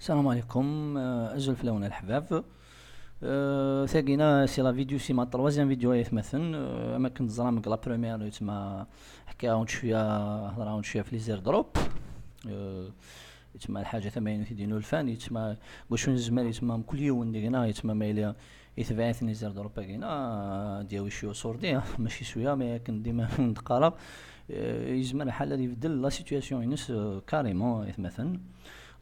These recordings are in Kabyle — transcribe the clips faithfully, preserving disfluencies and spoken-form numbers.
السلام عليكم، آه، أزول فلاون الحباب. آه، ثاقينا سي لا فيديو، سي ما تروازيام فيديو يا ثمثن. آه، أما كنت زرام قلا بروميير يتما حكاون شوية، هضراون شوية في لي زير دروب. آه، يتما الحاجة ثمانين في دينو الفان، يتما واش نزمر يتما كل يوم ديقنا يتما ما إلي يتبعثني زير دروب كينا، آه، دياوي شوية صور ديا، ماشي شوية، ما كان ديما نتقارب. آه، يزمر الحال اللي يبدل لا سيتوياسيون ينس، آه، كاريمون يتمثل.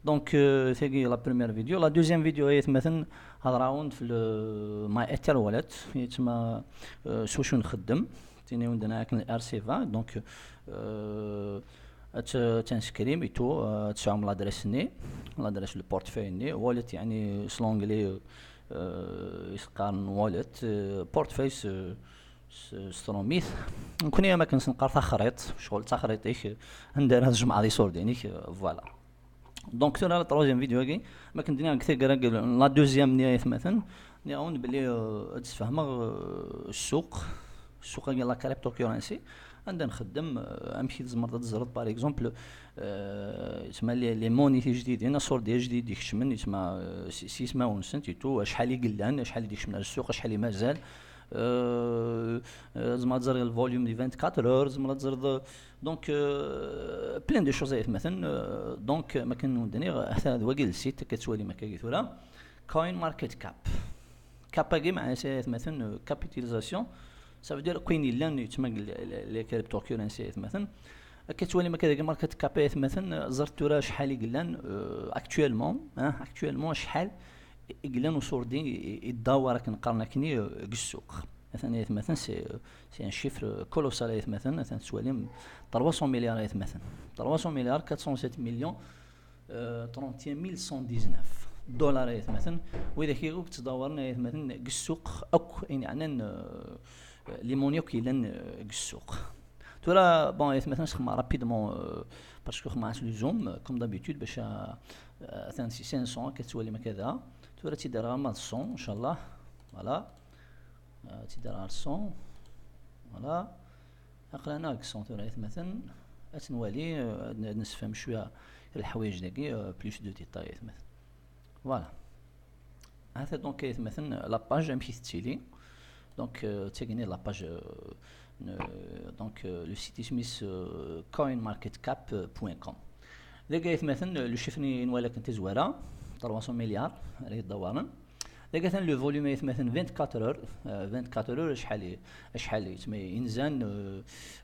دونك، آه، ثاقي لا بروميير فيديو. لا دوزيام فيديو هي تمثل هضراون في ال-، ماي ايثر واليت، يتما، آه، سو شو نخدم. تيني وندنا كن ار سي فا، دونك، آه، ات-، تنسكريم ايتو، آه، تسعم لادريس ني، لادريس لو بورتفوي ني، واليت يعني سلونغلي، آه، يسقارن واليت، آه، بورتفوي س-، س-، ستروميث. نكون يا ما كنسنقر تخريط، شغل تخريطيك، ندير هاد الجمعة دي سور دينيك، آه، فوالا. دونك، تورا لا تروزيام فيديو هاكي، ما كنت دينا كثير كراك لا دوزيام نيا يثمثن، نيا اون بلي، آه، تسفهمغ، آه، السوق، السوق هاكي لا كريبتو كورنسي، عندنا نخدم، آه، امشي تزمر تزرط، باغ اكزومبل، آه، يسمى لي، لي موني جديدين، صور ديال جديد يكشمن، يسمى، آه، سي، سي يسمى ونسنت يتو، شحال يقلان، شحال يديك من السوق، شحال مازال، آه، آه، زعما تزر الفوليوم دي أربعة وعشرين اور، زعما تزر د-، دونك، آه، بلان دي شوز يتمثل، آه، دونك ما كان ودني، حتى هذا واقيل السيت كتسوالي ما كاين ثورة. كوين ماركت كاب. كاب كي معناها سي يتمثل كابيتاليزاسيون، سا فو دير كوين يلان يتما لي كريبتو كورنسي يتمثل. كتولي ما كذا ماركت كاب يتمثل، زرت تورا شحال يقلان، آه، اكتويلمون، اه، اكتويلمون شحال يقلان وصور دي يداور راك نقارن كني، آه، السوق. مثلا يتمثل سي، سي ان شيفر كولوسال يتمثل، مثلا تسوالي ثلاثمية مليار يتمثل. ثلاثمية مليار، أربعمية وسبعة مليون، آه، أربعمية دولار يتمثل. واذا كي غوك تداورنا يتمثل السوق اكو، يعني عندنا، آه، لي مونيو كي لان، آه، السوق. تورا بون يتمثل خما رابيدمون، آه، باسكو خما لو زوم، آه، كوم دابيتود باش، آه، آه، ثاني خمسمية كتولي ما كذا. تورا تيدار غير مع الصون ان شاء الله. فوالا. آه، تيدار غير الصون. فوالا. اقرا انا الصون تورا يتمثل. اتنوالي، آه، نسفهم شويه الحوايج داكي، آه، بليس دو ديتاي يتمثل. فوالا. هذا دونك يتمثل لا باج امشي تسيلي. دونك، آه، تيجيني لا باج، آه، ن-، دونك، آه، لو سيت اسميس، آه، كوين ماركت كاب بوين كوم. داك يتمثل لو شيفني نوالا كنت زوارا، ثلاثمية مليار، راه يدورن. داك ثاني لو فوليوم يتمثل أربعة وعشرين اور، آه، أربعة وعشرين اور شحال، شحال يتما ينزان، آه،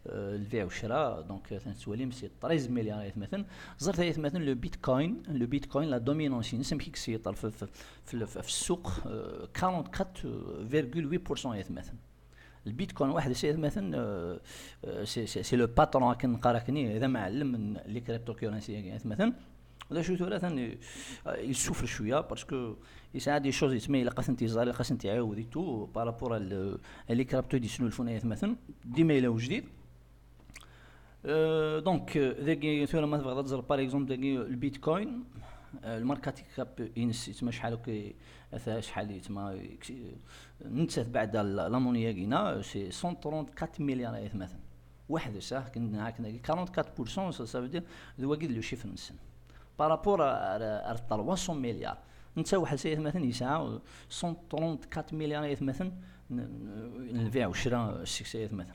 آه، البيع والشراء، دونك تنتواليم سي تريز مليار يتمثل. زرت يتمثل لو بيتكوين، لو بيتكوين لا دومينونس ينسم كيك سيطر في، في، في، في، في السوق، آه، أربعة وأربعين فيرغول ثمانية بورسون يتمثل. البيتكوين واحد سي يتمثل، آه، آه، سي، سي، سي لو باترون كنقرا كني، هذا معلم من لي كريبتو كورنسي يتمثل. ولا شو ثورة ثاني، آه، يسوفر شوية، باسكو يسعى دي شوز يتمي، إلا قاسن تيزار، إلا قاسن تعاود تو، بارابور ا ل-، لي كريبتو دي سنو الفون يتمثل، ديما إلا وجديد. آه، دونك، آه، داكي ثورة ما تبغى تزر، باغ اكزومبل، داكي البيتكوين، آه، الماركت كاب ينس يتما شحال كي، أثا شحال يتما كسي-، نتسات بعد ال-، لا مونيا كينا، سي مية وثلاثة وأربعين مليار يتمثل. واحد ساه كنا هاك أربعة وأربعين بورسون، سا، سا فو دير ذو واقيل لو شيفر نسن. بارابور ا، ا، ا ثلاثمية مليار. نتا واحد سيد مثلا يسعى مية وثلاثة وأربعين مليار يتمثل، ن-، ن-، البيع والشراء السكسي يتمثل.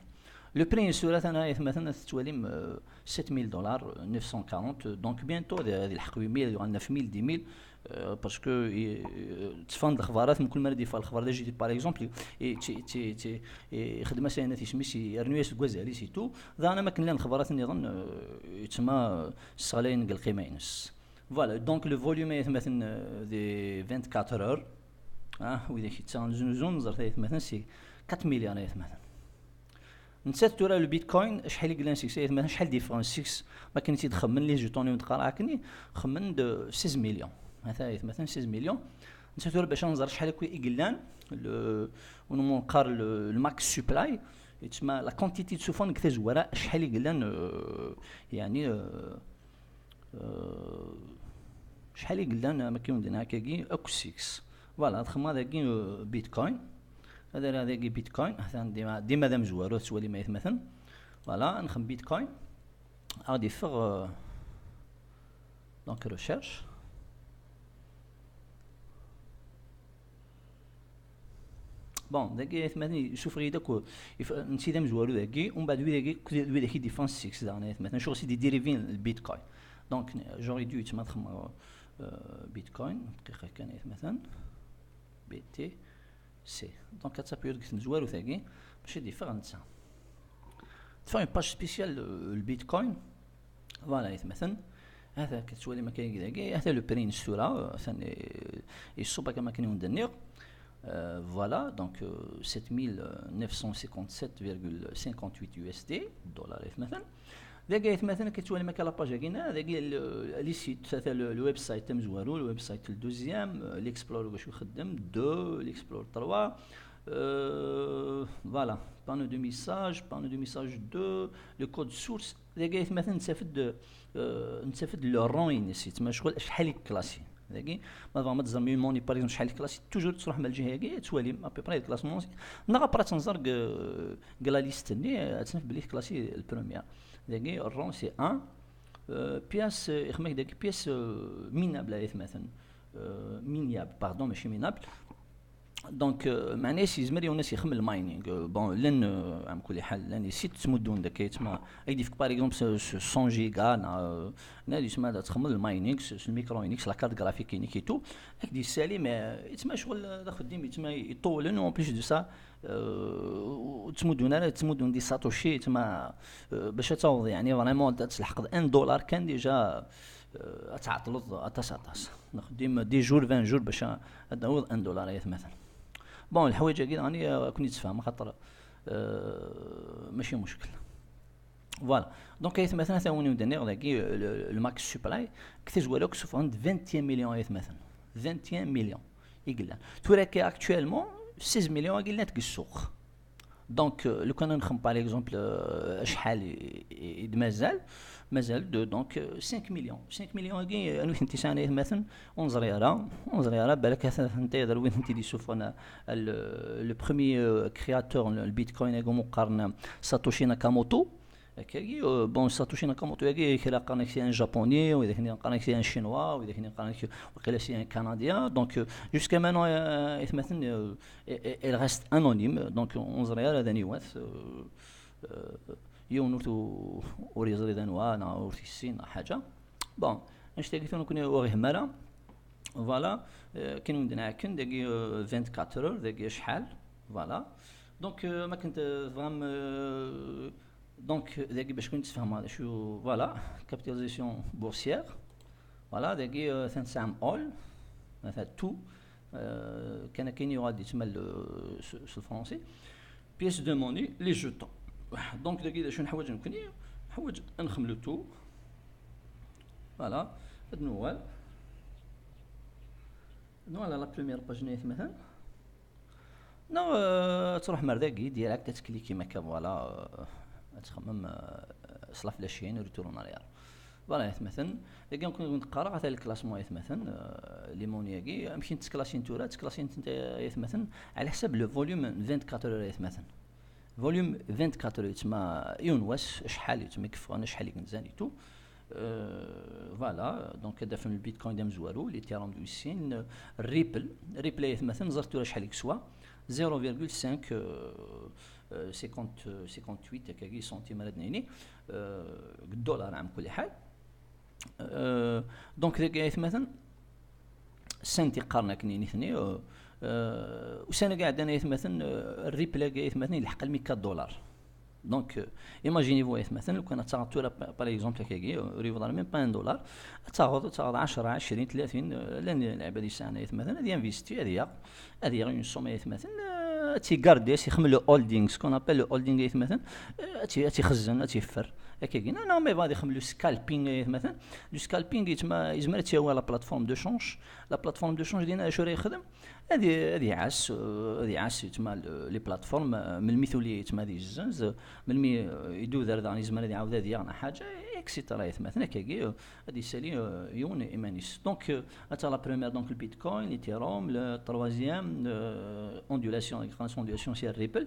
لو بري سورة انا يتمثل تتوالي م-، سبعمية دولار، أربعمية وأربعين، دونك بيانتو هذه، هذه الحق أربعمية، يوغا ألفين، ألفين، آه، باسكو ي-، تفان الاخبارات من كل مرة يدير الاخبار ديجا، باغ اكزومبل، ي-، تي-، تي-، تي-، يخدم سينا تيسميس يرنو ياس الكوازالي سي تو. ذا انا ما كان لنا الاخبارات نظن، آه، يتسمى الصغلين قال القيمة ينس. فوالا، دونك لو فوليوم يتمثل، آه، دي أربعة وعشرين اور. اه، واذا كي تسان زون زون زرت يتمثل سي أربعة مليار يتمثل. نسات تورا لو بيتكوين، شحال يقلان سيكس؟ إيه، مثلًا شحال ديفيرونس سيكس؟ ما كان تيدخل من لي جيتون يوم تقرا كني، خمن دو ستة مليون. مثلًا، مثلًا ستة مليون. نسات تورا باش نزر شحال يكون يقلان، لو، ونمو نقار لو، الماكس سوبلاي، يتسمى لا كونتيتي دو سوفون كتاز ورا شحال يقلان، آه، يعني، آه، آه، شحال يقلان ما كيون دينا هكاكي، اكو سيكس. فوالا، هاد خما داكي، آه، بيتكوين. هذا راه داكي بيتكوين، حتى ديما، ديما دا مزوارو، تسوالي ما يتمثل. فوالا، نخم بيتكوين. غادي يفغ، آه، دونك ريشيرش. Bon, dagi aytmaten yessufeɣ-iyi-d akk, netta d amezwaru dagi, umbeɛd wid-agi, wid-agi d-yeffɣen seg-s daɣen aytmaten, acuɣ i d-idirivin lbitcoin. Donc, j'aurais dû, aytmaten, xedmeɣ bitcoin, dqiqa kan aytmaten, B T C. Donc, ad tapiḍ deg tmezwarut-agi, mačči d-yeffeɣ netta. Teffeɣ une page spéciale, euh, le bitcoin. Voilà, aytmaten. Hata, ka tettwalim akka dagi, hata le prix-ines tura, atan, euh, iṣubb akka ma akken i wen-d-nniɣ. Euh, voilà, donc, euh, sept mille neuf cent cinquante-sept virgule cinquante-huit U S D, dollar aytmaten. Dagi aytmaten, ka tettwalim akka la page-agi, dagi le, les sites, hata le, le website amezwaru, le website le deuxième, euh, l'explore, wacu ixeddem, deux, l'explore trois, euh, voilà, panneau de message, panneau de message deux, le code source. Dagi aytmaten nettaf-d, euh, nettaf-d le rang-ines, yettma ccɣel acḥal i classé. Dagi, ma tebɣam ad teẓrem une monnaie, par exemple, acḥal i classé, toujours tettruḥem ar lǧiha-agi, ad twalim à peu près le classement. Neɣ après ad tenẓer deg, deg la liste-nni, ad tnaf belli classé le premier. Dagi, rang, c'est un. Euh, pièce, euh, ixma-k dagi, pièce, euh, minable, aytmaten. Euh, minable, pardon, mačči minable. Donc, euh, meɛna-s yezmer yiwen ad s-yexdem le mining. Euh, bon, llan, euh, am kulli ḥal, llan les sites ttmuddun-d akka, yettma, ad k-d-yefk, par exemple, s, s cent giga, neɣ, euh, neɣ yettma ad txedmeḍ le mining, s, s le micro Linux, la carte graphique-inek et tout, ad k-d-yessali, mais, euh, yettma ccɣel d axeddim, yettma iṭulen, en plus de ça, euh, ur ttmuddun ara, ttmuddun des satoshi, yettma, euh, bac ad taweḍ, yeɛni, vraiment, ad tleḥqeḍ un dollar kan déjà, euh, ad tɛeṭṭleḍ aṭas, aṭas. Nexdim dix jours, vingt jours bac ad d-naweḍ un dollar, aytmaten. Bon, leḥwayeǧ-agi daɣen, euh, ad ken-id-sfehmeɣ, xaṭer, euh, mačči muckel. Voilà. Donc, aytmaten, ata win i wen-d-nniɣ dagi, euh, le, le max supply, deg tazwara akk sufɣen-d vingt et un millions, aytmaten. Vingt et un millions i yellan. Tura akka, actuellement, seize millions i yellan deg ssuq. Donc, euh, lukan ad nexdem, par exemple, euh, acḥal i, i, i d-mazal, mazal de, donc, euh, cinq millions. Cinq millions-agi, euh, anwi ten-isɛan, aytmaten, ur neẓri ara, ur neẓri ara, balak atan anta yedra win tent-id-yessufɣen, euh, le, le premier, euh, créateur n le bitcoin-agi, umi qqaren Satoshi Nakamoto. Akkagi, euh, bon, Satoshi Nakamoto-agi, kra qqaren-ak c'est un japonais, widak-nni qqaren-ak c'est un chinois, widak-nni qqaren-ak waqila c'est un canadien. Donc, euh, jusqu'à maintenant, euh, aytmaten, euh, et, et, elle reste anonyme, donc ur neẓri ara d aniwa-t, euh, euh, yiwen ur t-, ur yeẓri d anwa, neɣ ur t-yessin, neɣ ḥaǧa. Bon, annect-agi tura nekkni ur ɣ-yehmel ara. Voilà, euh, akken i wen-d-nɛakken, dagi, euh, vingt-quatre heures, dagi acḥal, voilà. Donc, euh, ma kent, euh, tebɣam, euh, donc, dagi bac kent tfehmem, d acu, voilà, capitalisation boursière, voilà, dagi, euh, atan tesɛam all, atan tout, euh, kan akken yuɣal d-yettmal, euh, s, s le français. Pièce de monnaie, les jetons. Donc, dagi d acu neḥwaǧ nekkni? Neḥwaǧ ad nexdem le tour. Voilà, ad nuɣal. Nuɣal à la première page-nni, aytmaten. Neɣ, euh, ad truḥem ar dagi, direct, ad tklikim akka, voilà, euh, ad txemmem, euh, s la flèche-nni, retour en arrière. Voilà, aytmaten. Dagi, nekkni wen-d-qqareɣ, ata le classement, aytmaten, euh, les monnaies-agi, amek i tent-ttklassin tura, ttklassin-tent, aytmaten, ɛla ḥsab le volume n vingt-quatre heures, aytmaten. Volume vingt-quatre heures, yettma yiwen wass, acḥal yettma i yeffɣen, acḥal i yenzan et tout. Euh, voilà, donc ad tafem le bitcoin d amezwaru, l'Ethereum d wis sin, Ripple, Ripple, aytmaten, ẓret tura acḥal i yeswa, zéro virgule cinq, euh, euh, cinquante, euh, cinquante-huit, akkagi, centimes ara d-nini, euh, deg dollar, am kulli ḥal. Euh, donc, dagi, aytmaten, sent i qqaren akken i nitni, euh, euh, ussan-agi iɛeddan, aytmaten, euh, Ripple-agi, aytmaten, yelḥeq almi quatre dollars. Donc, euh, imaginez-vous, aytmaten, lukan ad taɣeḍ tura, pa-, par exemple, akkagi, euh, ur yewweḍ ara même pas un dollar, ad taɣeḍ, ad taɣeḍ ɛecra, ɛecrin, tlatin, euh, llan lɛibad yesɛan, aytmaten, ad yinvesti, ad yaɣ, ad yaɣ une somme, aytmaten, euh, ad tt-igardi, ad tt-ixdem le holding, ce qu'on appelle le holding, aytmaten, euh, ad tt-, ad tt-ixezzen, ad tt-yeffer. Akkagi, non, non, mais ad ixdem le scalping, aytmaten. Le scalping, yettma, yezmer ad tt-yawi la plateforme de change. La plateforme de change, dinna, acu ara yexdem? Ad i-, ad iɛass, euh, ad iɛass, yettma, le, les plateformes, euh, melmi tuli, yettma, ad yezzenz, melmi, euh, idudar daɣen yezmer ad iɛawed ad yaɣ neɣ ḥaǧa, et cetera, aytmaten, akkagi, euh, ad yessali, euh, yiwen iman-is. Donc, euh, ata la première, donc, le Bitcoin, l'Ethereum, le troisième, euh, ondulation, la grande ondulation, c'est Ripple.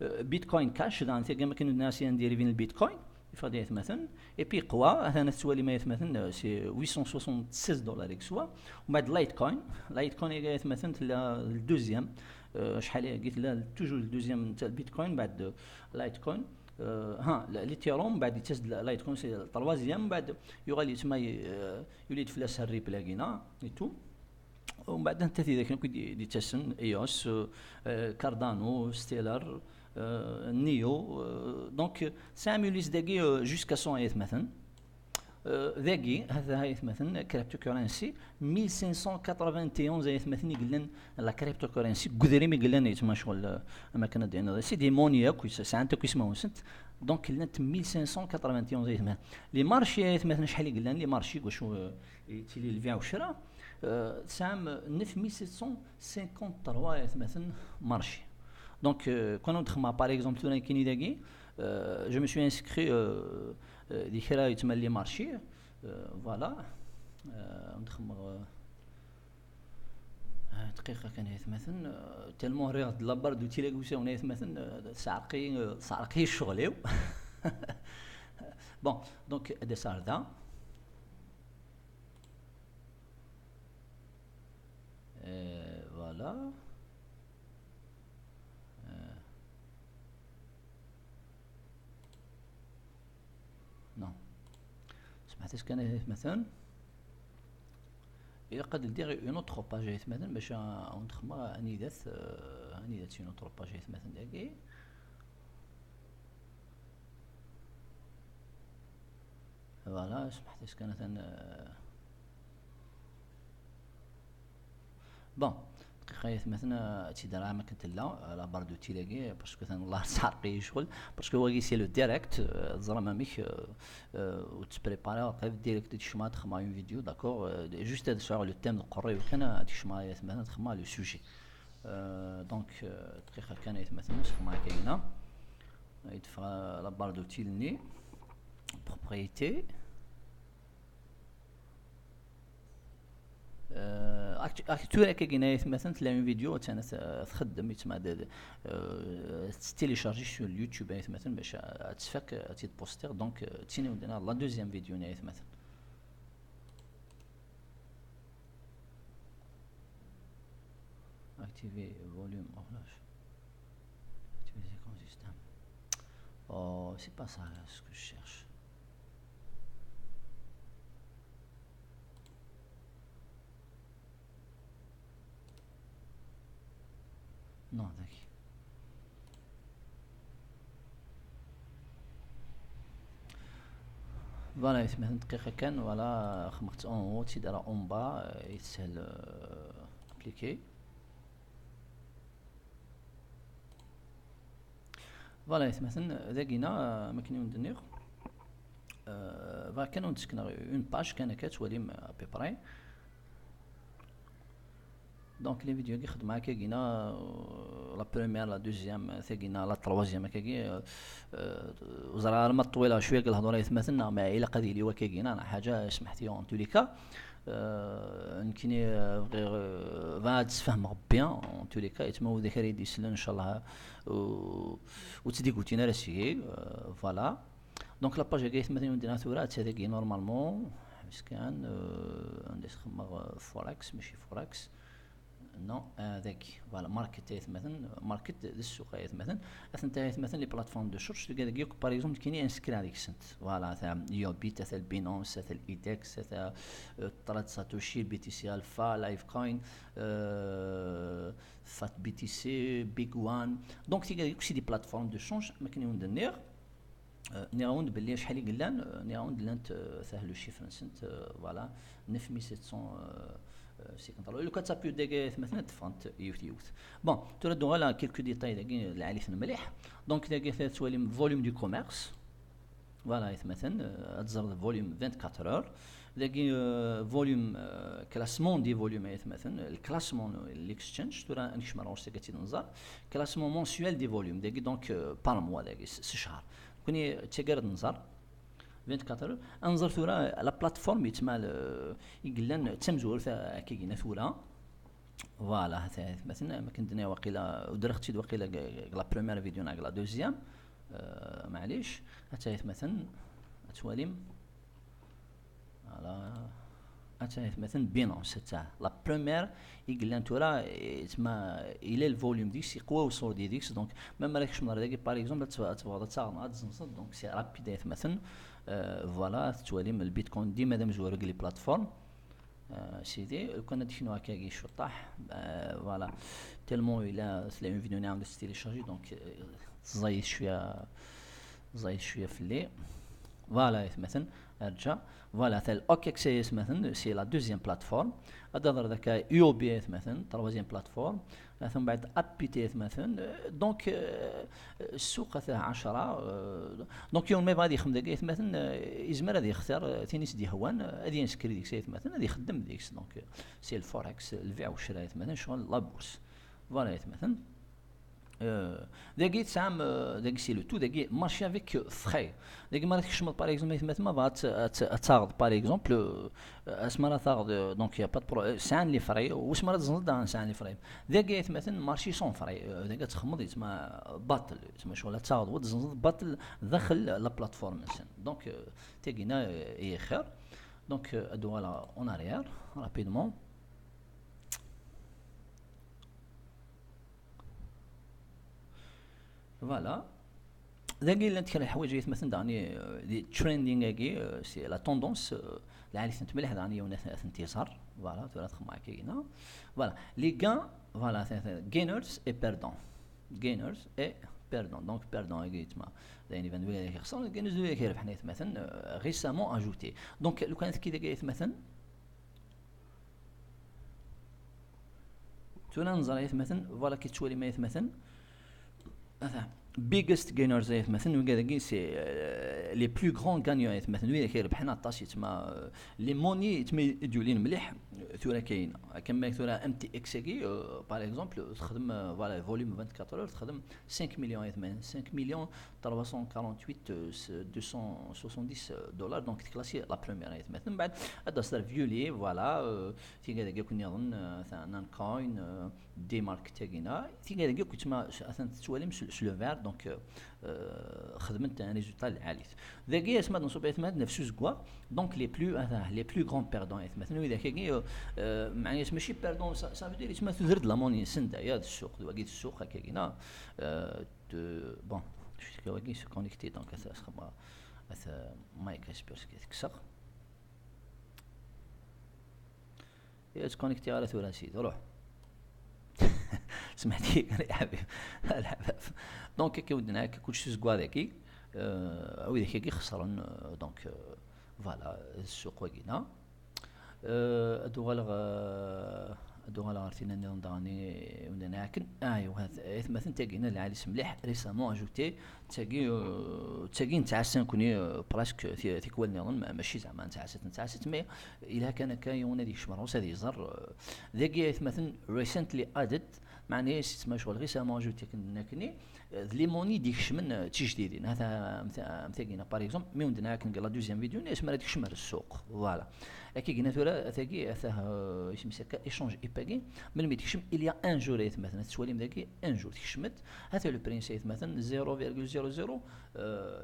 Euh, Bitcoin Cash, daɣen, tagi, ma kan nniɣ, c'est un dérivé n le Bitcoin. Yeffeɣ-d, aytmaten. Et puis, yeqwa, atan ad tettwalim, aytmaten, euh, c'est huit cent soixante-seize dollars i yeswa. Umbeɛd Litecoin, Litecoin, aytmaten, tella le deuxième. Euh, شحال هي قلت لا، toujours le deuxième تاع البيتكوين، بعد لايتكوين. Euh, ها، l'Ethereum، بعد يتسد لايتكوين، c'est le troisième، بعد يغال يتما، euh, يولي فلاس الريب لاقينا et tout. ومن بعد انت ذاك كي دي تسن ايوس، آه، كاردانو، ستيلر، آه، نيو، آه، دونك سامي ليس داكي، آه، جوسكا سون ايث مثلا. آه، داكي هذا هاي مثلا كريبتو كورنسي، ألف وخمسمية وتسعة وثمانين ايث مثلا يقلن لا كريبتو كورنسي قدري مي قلن يتما شغل، آه، ما كان دينا سي دي مونيا كويس سانتا كويس ما وسنت. دونك قلنت ألف وخمسمية وتسعة وثمانين ايث مثلا. لي مارشي ايث مثلا شحال يقلن لي مارشي واش هو، آه، يتيلي البيع والشراء. آه، تسعة ألف وستمية وخمسة وتسعين مارشي. دونك، آه، كون ندخل مع، باغ اكزومبل، ثورا كيني داكي، آه، جو مي سوي انسكري، آه، آه، دي كرا يتملي مارشي. آه، فوالا. آه، ندخل مغ-، آه، دقيقة كان يثمثن، آه، تالمون ريغ د لابار دو تيلاكوسيون يثمثن، آه، سعرقي، آه، سعرقي الشغل يو. بون، دونك، هذا صار ذا. آه، فوالا. آه. نو. سمحت، كان مثلا إلا قد ندير اون اوتر باج مثلا باش نخمر اني دات، آه، اني دات اون اوتر باج مثلا داكي. فوالا، سمحت، كان مثلا، آه، بون، دقيقة يا ثمثنا، تي دار ما كنت لا، لا باردو تي لاقي، باسكو ثان والله سارقي شغل، باسكو هو سي لو ديريكت، آه، زرا ما ميك، آه، آه، وتبريباري، وقف ديريكت تشما تخما اون فيديو، داكور، آه، جوست هاد الشغل لو تيم القري وكان تشما يا ثمثنا تخما لو سوجي. آه، دونك، آه، دقيقة كان يا ثمثنا، تخما كاينة. يدفع لا باردو تي لني، بروبريتي. آه، أكت-، أكتوريا كاينة مثلا تلا اون فيديو تانا ت-، تخدم يتما د-، د-، آه، تستيليشارجي سو اليوتيوب مثلا باش تفك تيت بوستير. دونك، آه، تيني ودنا لا دوزيام فيديو نهاية مثلا. اكتيفي فوليوم اوف لاش. اكتيفي سيكونس سيستم. Oh, c'est pas ça ce que je cherche. Non, ذاك. فوالا، يتمثل دقيقة كان، فوالا، خمخت اون هو، تيدار اون با، آه، يتسهل، آه، ابليكي. فوالا، يتمثل داكينا، آه، ما كاين وين دنيغ. آه، فوالا، كان وين تسكن اون باج كان كتولي ابيبري. دونك لي فيديو كي خدمة كي كينا، آه، لا بروميير، لا دوزيام، كي كينا، لا تروازيام، كي كي، آه، آه، وزرا ما طويلة شوية، قال الهضرة يتمثلنا، ما إلا قد يلي وكي كينا، أنا حاجة سمحتي، اون تو لي كا، آه، نكني، آه، غير، آه، فهاد تفهم بيان، اون تو لي كا، يتما ودي كاري دي سلون إن شاء الله، و-، وتدي قلتينا راسي، آه، فوالا. دونك لا باج كي يتمثل نديرها ثورة، هذا كي نورمالمون، مسكان، آه، عندي خدمة فوركس، ماشي فوركس. نو، آه، ذاك، فوالا، ماركت يتمثل، ماركت ذي السوق يتمثل. أثنتا يتمثل لي بلاتفورم دو شورش، تلقى ذاك يوك، باغ اكزومبل، كيني انسكري هذيك السنت. فوالا، ثا يو بيت، ثا البينونس، ثا الايدكس، ثا، آه، طراد ساتوشي، بي تي سي الفا، لايف كوين، آه، فات بي تي سي، بيغ وان. دونك، تلقى ذاك سي دي بلاتفورم دو شونج، ما كاين وين دنيغ. آه، نيراوند باللي شحال يقلان، آه، نيراوند لانت، آه، سهل الشيفر نسنت، آه، فوالا، ألف وسبعمية وستين، آه، آه، سيكنت. لو كتابيو داكي مثلا تفانت يوث يوث. بون، ترى دو غالا كيلكو ديتاي داكي العالي مليح. دونك داكي ثلاث توالي فوليوم دو كوميرس. فوالا، يثمثن، آه، تزرد فوليوم أربعة وعشرين اور. داكي، آه، فوليوم، آه، كلاسمون دي فوليوم، يثمثن، الكلاسمون، الاكسشينج، ترى انكش مرة وسكتي نزار. كلاسمون مونسيوال دي فوليوم، داكي دونك، آه، بار موا، داكي س-، س شهر. كوني تيقرد نزار. أربعة وعشرين اور. انزر ترى لا بلاتفورم يتمال، آه، يقلن تمزور، ثا-، كي قلنا ثورة. فوالا، هاتا مثلا ما كندني واقيلا، ودرختي واقيلا ك-، ك-، لا بروميير فيديو ناك لا دوزيام. آه، معليش. هاتا مثلا اتواليم. فوالا. Atta aytmaten Binance, atta la première i yellan tura, eh, tma, ila le volume deg-s, iqwa uṣurdi deg-s. Donc même ara tkecmeḍ ar dagi, par exemple, ad tebɣ-, ad tebɣeḍ ad taɣeḍ, ad tzenzeḍ, donc c'est rapide aytmaten. Euh, voilà, tettwalim le Bitcoin dima d amezwaru deg les plateformes. Euh, sidi, lukan ad d-knuɣ akkagi cuṭṭaḥ, euh, voilà, tellement ila tella une vidéo nɛawed ad tt-télécharger, donc euh, ẓẓayet cwiya, ẓẓayet cwiya fell-i. Voilà aytmaten, arǧa. Voilà, tel OK, c'est aytmaten, c'est la deuxième plateforme. Ad d-aḍer daka U O B aytmaten, troisième plateforme. Atan mbeɛd A P T aytmaten. Euh, donc euh, ssuq ata ɛecra, euh, donc yiwen ma yebɣa ad yexdem dagi aytmaten, euh, yezmer ad yextir, euh, tin i s-d-yehwan, euh, ad yenskri deg-s aytmaten, ad ixeddem deg-s. Donc euh, c'est le forex, lbiɛ u ccra aytmaten, ccɣel la bourse. Voilà aytmaten. Euh, dagi tesɛam, euh, dagi c'est le tout, dagi marché avec euh, frais. Dagi ma ara tkecmeḍ par exemple aytmaten, ma bɣa ad t-, ad t-, ad taɣeḍ par exemple, euh, asma ara taɣeḍ, euh, donc y a pas de pro-, euh, sɛan les frais, wasma ara tzenzeḍ daɣen sɛan les frais. Dagi aytmaten marché sans frais, euh, dagi ad txedmeḍ yetma baṭel, yetma ccɣel ad taɣeḍ wa tzenzeḍ baṭel daxel la plateforme-nsen. Donc euh, tagina euh, i xir. Donc euh, ad uɣaleɣ en arrière rapidement. Voilà. Dagi llant kra n leḥwayeǧ aytmaten daɣen, euh, di trending-agi, euh, c'est la tendance, euh, lɛali-tent mliḥ daɣen, yiwen ad tent-iẓer. Voilà, tura txemmeɛ akka gina. Voilà, les gains, voilà, c'est, c'est gainers et perdants. Gainers et perdants. Donc perdant-agi yetma d ayen iban d wid i ixesren, gainers d wid i irebḥen aytmaten, euh, récemment ajouté. Donc lukan tekki dagi aytmaten, tura neẓra aytmaten, voilà ki tettwalim aytmaten. Ata, biggest gainers aytmaten, wigad-agi c'est euh, les plus grands gagnants aytmaten, wid i irebḥen aṭas yetma, euh, les monnaies yetma i d-yulin mliḥ, euh, tura kayin. Akken ma tura M T X-agi, euh, par exemple, texdem, euh, voilà, volume vingt-quatre heures, texdem cinq millions aytmaten, cinq millions trois cent quarante-huit, euh, deux cent soixante-dix dollars, donc classé la première aytmaten. Mbeɛd ad d-aseḍ ar Viuli, voilà, euh, tigad-agi akk nniḍen, euh, ta Nancoin, euh, Demark tagina, tigad-agi akk yetma atan tettwalim s, s le vert, donc euh, euh, xedment un résultat lɛali. Dagi asma d-nṣub aytmaten nefs uzeggaɣ, donc les plus, ata, les plus grands perdants aytmaten, widak-agi, euh, euh, meɛna mačči perdant, ça, ça veut dire yetma tuder-d la monnaie-nsen d aya d ssuq, d wagi d ssuq akkagina, euh, de, bon, je suis wagi se connecter, donc ata, ata, Mike Esper, kkseɣ. Ur ttkonektiɣ ara tura a sidi, ruḥ. Smeḥ-iyi kan a ḥbib, a leḥbab. Donc akka i wen-d-nɛak kullec s uzeggaɣ dagi, euh, widak-agi xesren, euh, donc euh, voilà, ssuq wagina. Euh, ad uɣaleɣ, euh, ad uɣaleɣ ɣer tinna nniḍen daɣen i wen-d-nɛaken. Ah, aywa, aytmaten tagina lɛali-s mliḥ, récemment ajouté. Tagi, euh, tagi nettɛassa nekni, euh, presque ti-, tikwal nniḍen, ma-, mačči zeɛma nettɛassa-tt, nettɛassa-tt, mais yelha kan akka yiwen ad yekcem ar ɣur-s ad iẓer, euh, dagi aytmaten recently added, meɛna-yas yetma ccɣel récemment ajouté akken d-nna nekni, euh, d les monnaies d-ikecmen, euh, d tijdidin. Hata am ta-, am tagina, par exemple, mi wen-d-nɛa akken deg la deuxième vidéo, nni-as mi ara d-tekcem ar ssuq. Voilà. Akka gina tura, tagi, atah, euh, isem-is akka, échange ip-agi, melmi d-tekcem, il y a un jour aytmaten, ad tettwalim dagi, un jour, tekcem-d, Hata le prix-ines aytmaten, zéro virgule zéro zéro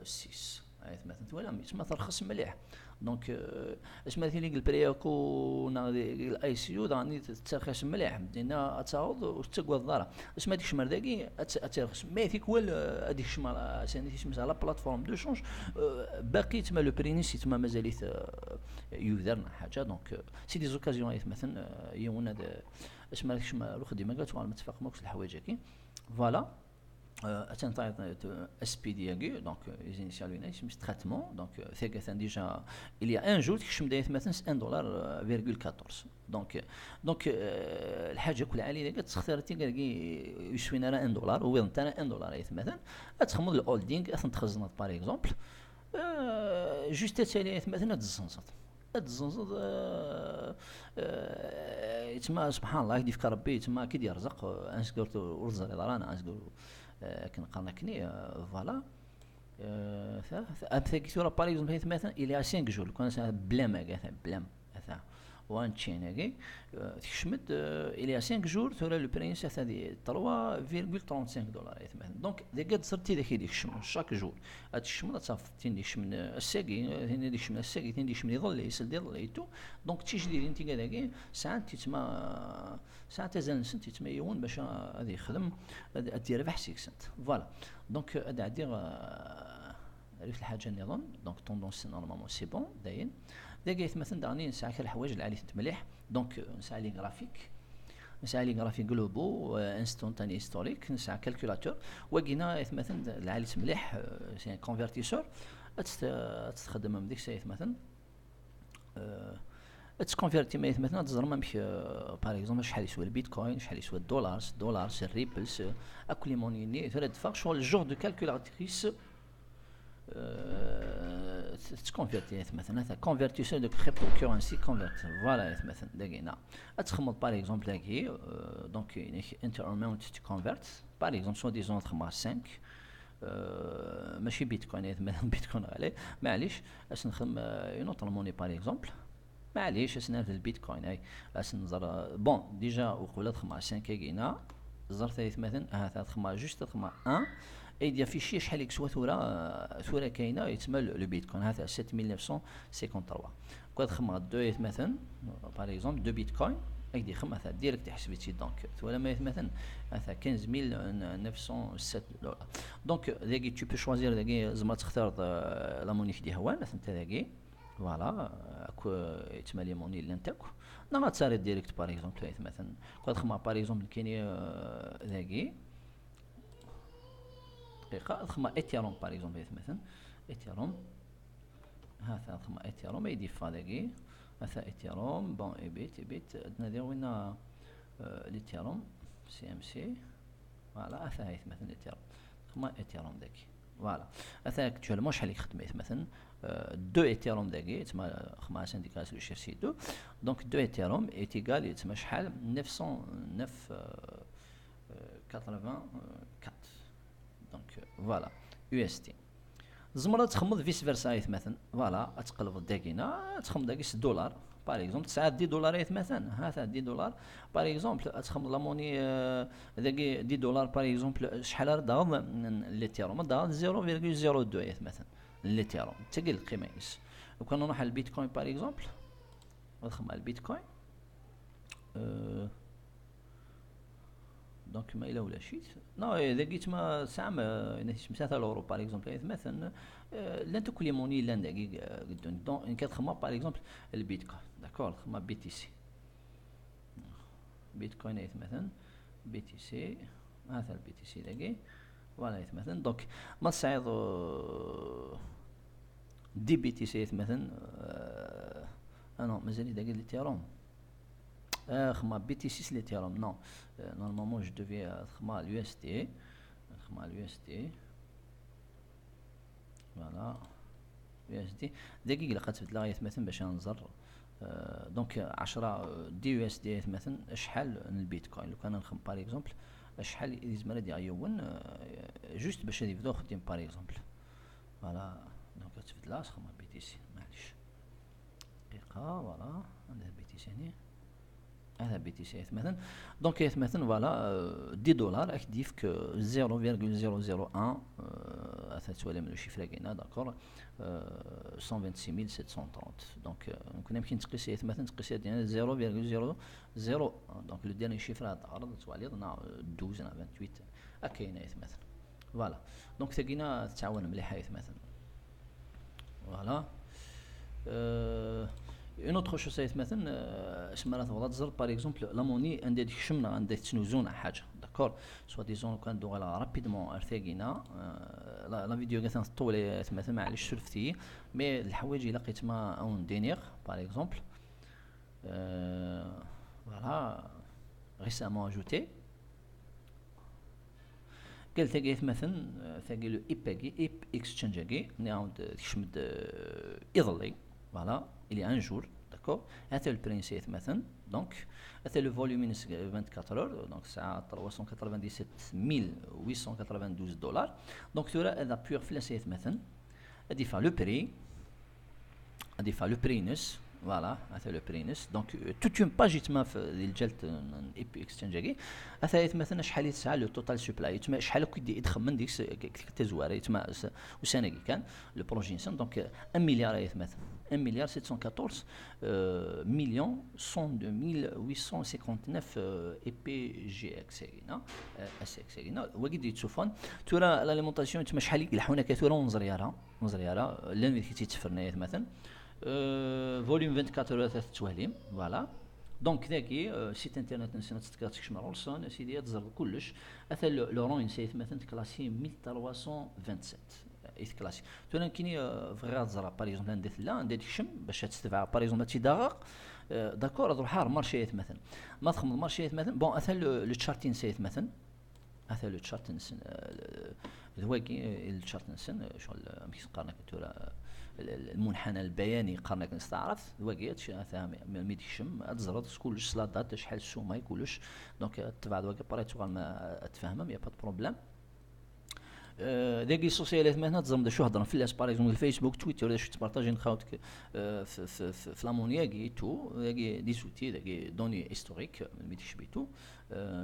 six. Aytmaten twalam, yetma terxes mliḥ. Donc, euh, asmi ara tili deg le prix akku neɣ deg le I C U, daɣen tetterxis mliḥ. Dinna ad taweḍ ur tettagadeḍ ara. Asmi ad tekcem ar dagi, ad t-, ad terxes. Mais tikwal, euh, ad yekcem ar, sani tisem-is, la plateforme de change, euh, baqi yetma le prix-ines, yetma mazal-it, euh, yuder neɣ ḥaǧa. Donc, euh, c'est des occasions aytmaten, euh, yiwen ad, asmi ara tekcem ar uxeddim-agi, ad tuɣalem ad tfaqem akk s leḥwayeǧ-agi. Voilà. Euh, attan tayeḍ, euh, S P D-agi, donc euh, les initial units, mais traitement, donc euh, tagi attan déjà, il y a un jour, tekcem-d aytmaten s un dollar, euh, virgule quatorze. Donc, euh, donc euh, lḥaǧa akk lɛali dagi, ad textir tigagi ur yeswin ara un dollar, ur wwiḍent ara un dollar aytmaten, ad txedmeḍ le holding, ad tent-txezneḍ, par exemple, euh, juste ad tali aytmaten ad tezzenzeḍ. Ad tezzenzeḍ, euh, euh, yetma, subḥan Allah, ad k-d-yefk Rebbi, yetma, ad k-id-yerzeq, euh, anezgur tu-, ur teẓriḍ ara, neɣ anezgur, euh, akken qqaren akkenni, euh, voilà. Euh, ta, ta, am tagi tura, par exemple, aytmaten, il y a cinq jours, lukan ass-a, blam, agi, ata, blam, ata. One chain agi, euh, tekcem-d, euh, il y a cinq jours, tura le prix-ines ata di trois virgule trente-cinq dollars, aytmaten. Donc dagi ad teẓreḍ tidak i d-ikecmen chaque jour. Ad tkecmeḍ ad tafeḍ tin d-ikecmen, euh, ass-agi, euh, tin d-ikecmen ass-agi, tin d-ikecmen iḍelli, seld iḍelli et tout. Donc d tijdidin tigad-agi sɛant titma, sɛant azal-nsent, titma yiwen bac ad yexdem, ad, ad yerbeḥ seg-sent. Voilà. Donc euh, ad ɛeddiɣ, euh, rif lḥaǧa nniḍen. Donc tendance normalement c'est bon, dayen. Dagi aytmaten daɣen nesɛa kra leḥwayeǧ lɛali-tent mliḥ. Donc euh, nesɛa les graphiques, nesɛa les graphiques globaux, euh, instantané, historique, nesɛa calculateur. Wagina aytmaten lɛali-t mliḥ, euh, c'est un convertisseur. Ad tt-, ad tt-txedmem deg-s aytmaten. Euh, ad tconvertim aytmaten, ad teẓrem amek, euh, par exemple, acḥal yeswa le bitcoin, acḥal yeswa dollars, dollars, ripples, euh, akk les monnaies-nni, tura ad d-teffeɣ ccɣel, le genre de calculatrice, euh, tettconverti aytmaten, ata convertisseur de cryptocurrency converter. Voilà aytmaten, dagina. Ad txedmeḍ par exemple dagi, euh, donc, enter amount to convert, par exemple, soi-disant ad xedmeɣ cinq, euh, mačči bitcoin, aytmaten bitcoin ɣali, maɛlic, ad s-nxedem, euh, une autre monnaie par exemple. Maɛlic, ad s-nerr d lbitcoin, ay, ad s-nẓer, euh, bon, déjà, uqbel ad xedmeɣ cinq-agi-na, ẓret aytmaten, ahat ad xedmeɣ juste, ad xedmeɣ un, ad d-yaffici acḥal i yeswa tura, euh, tura kayna, yettma le, le bitcoin, ahat sept mille neuf cent cinquante-trois. Quoi, ad xedmeɣ deux aytmaten, par exemple, deux bitcoins, ad d-ixdem, ahat direct iḥseb-itt-id. Donc, twalam aytmaten, ahat quinze mille neuf cent sept dollars. Donc, dagi, tu peux choisir, dagi, tzemreḍ ad textireḍ, euh, la monnaie i k-d-yehwan, atent-a dagi. Voilà, euh, akk, euh, yettmali monnaie llant akk. Neɣ ad tariḍ direct, par exemple, aytmaten. Quoi, ad xedmeɣ, par exemple, nekkini, euh, dagi. Dqiqa, ad xedmeɣ Ethereum, par exemple, aytmaten. Ethereum. Hata, ad xedmeɣ Ethereum, ay d-yeffeɣ dagi. Ata Ethereum, bon, ebit, ebit, ad nadiɣ winna, euh, l'Ethereum, C M C. Voilà, ata aytmaten Ethereum. Xedmeɣ Ethereum dagi. Voilà. Ata actuellement, acḥal i yexdem aytmaten? Euh, deux Ethereum dagi, yettma xedmeɣ-as indiquer le chiffre c'est deux. Donc, deux Ethereum est égal, yettma acḥal? Neuf cent neuf, euh, euh, quatre-vingt-quatre. Donc, euh, voilà, U S D. Tzemreḍ ad txedmeḍ vice versa aytmaten. Voilà, ad tqelbeḍ dagina, ad txedmeḍ dagi s dollar. Par exemple, tesɛa dix dollars aytmaten. Hata dix dollars. Par exemple, ad txedmeḍ la monnaie, euh, dagi dix dollars, par exemple, acḥal ara d-taɣeḍ n, n l'Ethereum? Ad d-taɣeḍ zéro virgule zéro deux aytmaten. L'Ethereum. D tagi lqima-ines. Lukan nruḥ al Bitcoin, par exemple, ad xedmeɣ al Bitcoin. Euh, Donc, ma yella ulac-it. Non, eh, dagi tma tesɛam, eh, ina tismsat à l'euro, par exemple, aytmaten, eh, llant akk les monnaies yellan dagi, eh, deg ddunit. Donc, nekk ad xedmeɣ, par exemple, le Bitcoin. D'accord, xedmeɣ B T C. Bitcoin aytmaten, B T C, hata le B T C dagi. Voilà aytmaten. Donc, ma tesɛiḍ, euh, dix B T C aytmaten, euh, ah non, mazal-it dagi l'Ethereum. Euh, xedmeɣ B T C s l'Ethereum, non. Euh, normalement, je devais, euh, xedmeɣ l'U S D. Xedmeɣ l'U S D. Voilà. U S D. Dagi ilaq ad tbeddleɣ aytmaten bac ad nẓer. Euh, donc, euh, عشرة, euh, dix U S D aytmaten, acḥal n Bitcoin. Lukan ad nxedem, par exemple, acḥal i yezmer ad yaɣ yiwen, euh, juste bac ad yebdu uxeddim, par exemple. Voilà. Donc, ad tbeddleɣ, ad xedmeɣ B T C, maɛlic. دقيقة، voilà، هذا B T C هنا. هذا B T C aytmaten. Donc aytmaten, voilà, euh, dix dollars, ad k-d-yefk, euh, zéro virgule zéro zéro un, euh, ad twalim le chiffre-agi-na, d'accord, euh, cent vingt-six mille sept cent trente. Donc, euh, nekkni amek i nettqis aytmaten, nettqis ad d-yini zéro virgule zéro zéro un. Donc, le dernier chiffre ad t-teɣreḍ, ad twaliḍ, neɣ, euh, douze, neɣ vingt-huit. Akka-ina aytmaten. Voilà. Donc, tagina tettɛawan mliḥ aytmaten. Voilà. Euh, une autre chose aytmaten, euh, asmi ara tebɣeḍ ad teẓreḍ, par exemple, la monnaie anda i d-tekcem neɣ anda i tettnuzu neɣ ḥaǧa. D'accord? Soi-disant, kan d-uɣaleɣ rapidement ar tagina, euh, la, la vidéo-agi atan teṭṭul aytmaten, maɛlic, surfet-iyi. Mais leḥwayeǧ ilaq aytma ad wen-d-iniɣ, par exemple. Euh, voilà. Récemment ajouté. Gal tagi aytmaten, euh, tagi le hip-agi, hip exchange-agi, nniɣ-awen-d, euh, tekcem-d, euh, iḍelli. Voilà, il y a un jour, d'accord. Ata le prix-ines aytmaten, donc, ata le volume-ines vingt-quatre heures, donc, tesɛa trois cent quatre-vingt-dix-sept mille huit cent quatre-vingt-douze dollars. Donc, tura, ad appuyer fell-as aytmaten, ad d-yeffeɣ le prix, ad d-yeffeɣ le prix-ines, Voilà, ata le prix-ines. Donc, euh, toute une page يتما في ديال الجلد من اي بي اكسشينج هاكي. ata يتما ثنا شحال يتسعى le total supply. يتما شحال كي يدخل من ديك تزوار يتما وسنه كان le projet ينسن. Donc, euh, un milliard يتما. un milliard sept cent quatorze millions cent deux mille huit cent cinquante-neuf اي بي جي اكس هنا. اس اكس هنا. وقيد يتسوفون. ترى l'alimentation يتما شحال يلحونا كثيرا ونزريارها. ونزريارها. لان كي تتفرنا يتما. فوليوم أربعة وعشرين هورات تتواليم. Voilà. Donc داكي site internet نسينا تتكشف مع رولسون سيدي تزرب كلش. ata le rang ينسى يتما كلاسي ألف وثلاثمية وثمانية وستين. ايت كلاسي. تولان كيني فغي غتزرع par exemple عندها لا عندها ديك الشم باش تستفع par exemple تيداغق. داكور تروح ار مارشي يتما. ما تخمض مارشي يتما. Bon, ata le chart ينسى يتما. ata le chart نسن. ذواقي le chart نسن شغل مكي قارنك تورا المنحنى البياني قارنك نستعرف ذواقي. ata ميديك شم تزرط كلش سلا دات شحال السومه كلش. Donc تبع ذواقي بريت ما تفهمم y a pas de problème. داكي السوسيالات مثلا تزرم دا شو هضرنا في الناس par exemple الفيسبوك تويتر دا شو تبارطاجي نخاوتك في في في, في لامونياكي تو داكي دي زوتي داكي دوني هيستوريك ميديك شبيتو.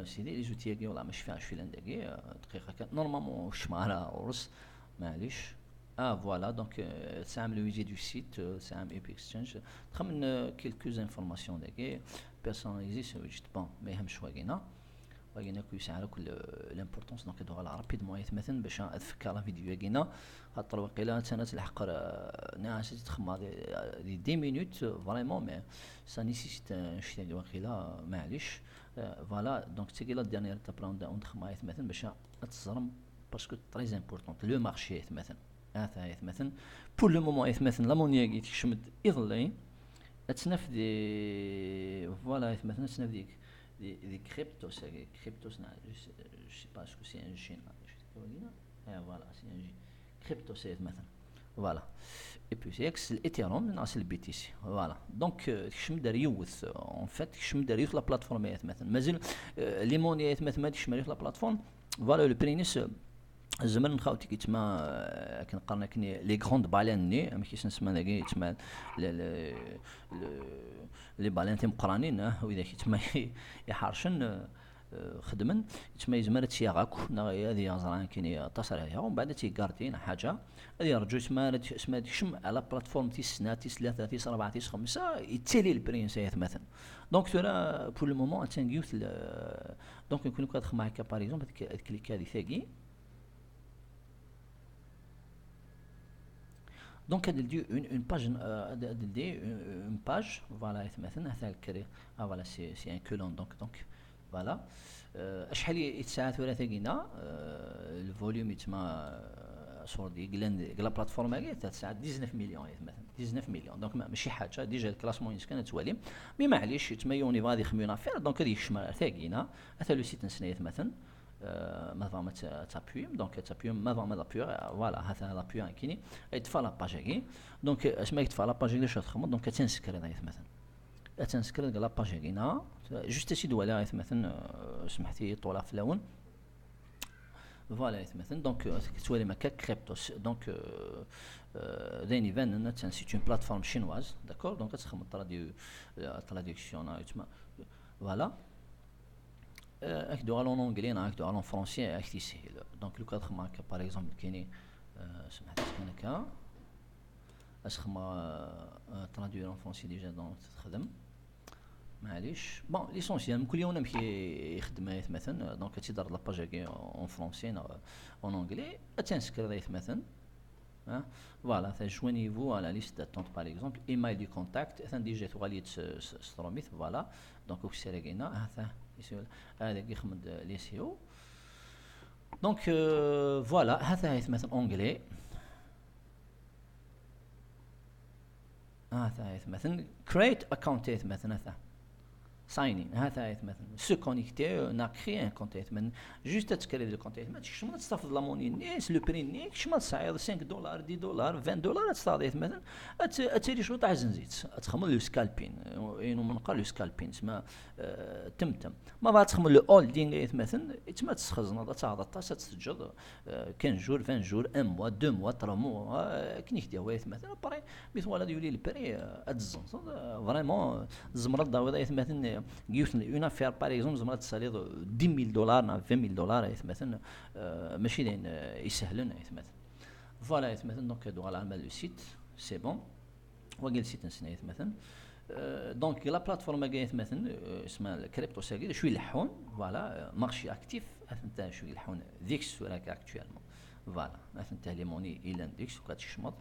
سيدي لي زوتي هاكي والله ماشي فيها شي لانداكي دقيقه كان normalement شمارة اورس. معليش. اه voilà donc تسعم لو ويزي دو سيت تسعم اي بي اكسشينج. تخمن quelques informations داكي بيرسوناليزي سويجت بون ما يهمش واقينا. واقينا كل ساعه كل l'importance donc دوغ على رابيدمون يتمثل باش اتفكر لا فيديو كينا. خاطر واقيلا تانا تلحق ناس تخمم دي دي مينوت فريمون مي سا نيسيسيت شي واقيلا معليش. Voilà donc تيكي لا ديرنيير تابرا ونخمم يتمثل باش اتزرم parce que très important le marché يتمثل. اه ثا يتمثل pour le moment يتمثل لا مونيا كي تكشمد يظلي. اتسناف دي voilà يتمثل اتسناف دي دي كريبتوس كريبتوس. Je sais pas ce que c'est un G. Voilà c'est un G. كريبتوس يتمثل. Voilà. اي بي سي اكس الايثيروم ناقص البي تي سي. Voilà donc تكشم دار يوث en fait تكشم دار يوث لا بلاتفورم يتمثل مازال. لي موني يتمثل ما تكشم دار يوث لا بلاتفورم. Voilà le prix-ines. زمر نخاوتي كيتما كنقارن كني لي غروند بالين ني اما كيسن سما داكي يتما لي بالين تيمقرانين واذا كيتما يحرشن خدمن. يتما يزمر تياغاك نا هذه زرعان كيني تصريح ومن بعد تيغارتي حاجه. هذه رجو يتما سما تكشم على بلاتفورم تيس سنه تيس ثلاثه تيس اربعه تيس خمسه يتسالي البري نسا يتمثل. Donc ترى pour le moment تنقيوت. Donc يكون كتخ معك par exemple كليك هذه ثاقي. Donc هاد الدي اون اون باج هاد الدي اون باج. Voilà يتمثل هذا الكري. اه voilà c'est c'est un colon donc donc voilà. اشحال يتساعد ولا تاقينا الفوليوم يتما صور دي قلان ديك لا بلاتفورم هاكي تساعد ديزناف مليون يتمثل ديزناف مليون donc ماشي حاجه ديجا الكلاسمون يسكن توالي. مي معليش يتما يوني غادي يخميو لافير donc هذه الشمال تاقينا. هذا لو سيت نسنا يتمثل. ما فما تابيوم donc تابيوم ما فما لابيور. Voilà هذا لابيور كيني يدفع لا باج هاكي. Donc اسمع يدفع لا باج هاكي شنو تخمم donc تنسكر هنا يتمثل. تنسكر لا باج هاكي هنا. جوست سي دوالا يتمثل سمحتي طوله في اللون. Voilà يتمثل donc كتولي ما كاك كريبتوس donc دين يبان ان c'est une plateforme chinoise. D'accord donc تخمم تراديو تراديكسيون يتما. Voilà. اكدو الون اونجلي نا اكدو الون فرونسي اكتي سهل. Donc لو كان خما هكا par exemple كيني سمحت كان هكا اسخما ترادوير اون فرونسي ديجا donc تخدم. معليش bon l'essentiel كل يوم نمشي يخدم مثلا donc تيدار لاباج هاكي اون فرونسي نا اون اونجلي اتنسكر مثلا. Voilà تجوينيفو على ليست داتونت par exemple ايميل دي كونتاكت اثن ديجا تواليت ستروميت. Voilà donc وكسر كاينه هذا. هذا كيخمد لي سيو. Donc voilà هذا هي مثلا اونجلي. هذا هي مثلا create account مثلا هذا. Sign in, ha-t-a aytmaten. Se connecter, euh, neɣ créer un compte aytmaten. Juste ad tcréer le compte aytmaten, tkecmeḍ ad tafeḍ la monnaie-nni, le prix-nni, kecmeḍ tesɛiḍ cinq dollars, dix dollars, vingt dollars, ad tafeḍ aytmaten, ad t-, ad tili cwiṭ ɛzenzit. Ad txedmeḍ le scalping, euh, ayen umi neqqar le scalping, tma, euh, temtem. Ma bɣa ad txedmeḍ le holding aytmaten, tma ad tesxezneḍ, ad taɣeḍ aṭas, ad teǧǧeḍ, euh, quinze jours, vingt jours, un mois, deux mois, trois mois, euh, akken i k-d-yehwa aytmaten. Après, mi twalaḍ yuli le prix, euh, ad tezzenzeḍ, euh, vraiment, euh, tzemreḍ ad d-tawiḍ aytmaten, euh, deg yiwet n, une affaire, par exemple, tzemreḍ ad tessaliḍ, euh, dix mille dollars neɣ vingt mille dollars aytmaten, euh, mačči d ayen, euh, isehlen aytmaten. Voilà aytmaten, donc, euh, ad uɣaleɣ arma le site, c'est bon. Wagi le site-nsen aytmaten. Euh, donc, la plateforme-agi aytmaten, euh, isem-as le crypto-agi, d acu ileḥḥun, voilà, euh, marché actif, atenta d acu ileḥḥun deg-s tura actuellement. Voilà, atenta les monnaies yellan deg-s, ukan ad tkecmeḍ.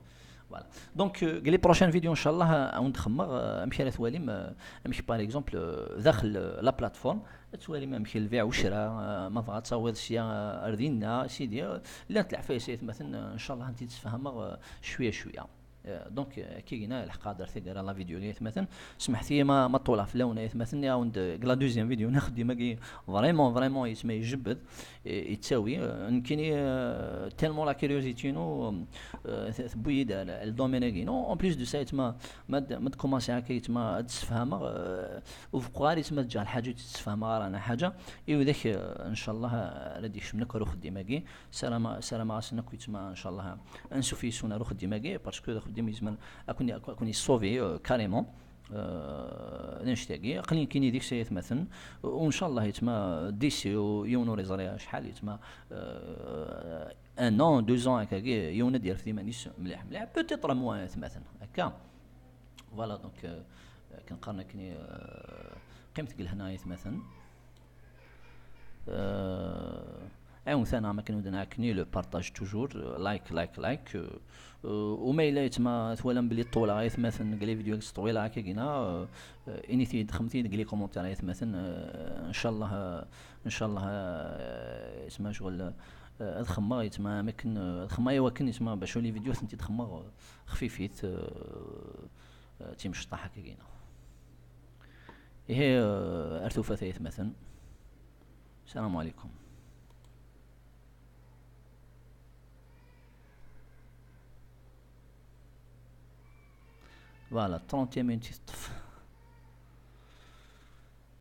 Voilà. Donc, euh, deg les prochaines vidéos, inchallah, euh, ad wen-d-xemmeɣ, euh, amek ara twalim, euh, amek, par exemple, euh, daxel, euh, la plateforme, ad twalim amek lbiɛ u ccra, euh, ma tebɣa ad tawiḍ sya, euh, ar dinna, sidi, euh, llant leɛfayes aytmaten, euh, inchallah, ad tent-id-sfehmeɣ, euh, cwiya cwiya. Euh, donc, euh, akka i gina, lḥeqqa ad d-rtiɣ ɣer la vidéo-agi aytmaten. Smeḥt-iyi ma, ma ṭṭuleɣ fell-awen aytmaten, ad wen-d, deg la deuxième vidéo n axeddim-agi, vraiment, vraiment, yetma ijebbed, i-, yettawi, euh, nekkini, euh, tellement la curiosité-inu, euh, t-, tewwi-yi-d ar, ar le domaine-agi. Non, en plus de ça, aytma, ma d-, ma d-commencer akka, aytma, ad d-sfehmeɣ, euh, ur beqqeɣ ara aytma ad ǧǧeɣ lḥaǧa ur tt-id-sfehmeɣ ara neɣ ḥaǧa, i widak, euh, inchallah, euh, ara d-ikecmen akk ar uxeddim-agi. Ssarameɣ, ssarameɣ-asen akk aytma, inchallah, ansuf yes-wen ar uxeddim-agi, parce que d axeddim yezmer ad ken-, ad ken-yessauver, euh, carrément. Euh, d annect-agi, aql-i nekkini deg-s aytmaten, u ncallah aytma d'ici u yiwen ur yeẓri acḥal aytma, euh, un an, deux ans, akkagi, yiwen ad yerfed iman-is mliḥ, mliḥ, peut-être un mois aytmaten, akka. Voilà, donc, euh, akken qqaren akkenni, euh, qqimet deg lehna aytmaten. Euh, ɛiwnet-aneɣ am akken ur d-nɛakken, le partage toujours, euh, like, like, like, euh, euh, u ma yella aytma twalam belli ṭṭuleɣ aytmaten deg les vidéos ṭṭwileɣ akkagina, euh, euh, init-iyi-d, xedmet-iyi-d deg les commentaires aytmaten, euh, ncallah, euh, ncallah, euh, aytma ccɣel, euh, ad xemmeɣ aytma am akken, euh, ad xemmeɣ i wakken aytma bac les vidéos ad tent-id-xemmeɣ, euh, xfifit, euh, euh, timecṭaḥ akkagina. Ihi, euh, ar tufat aytmaten. Salam alaikum. Voilà, trente et un minutes i teṭṭef.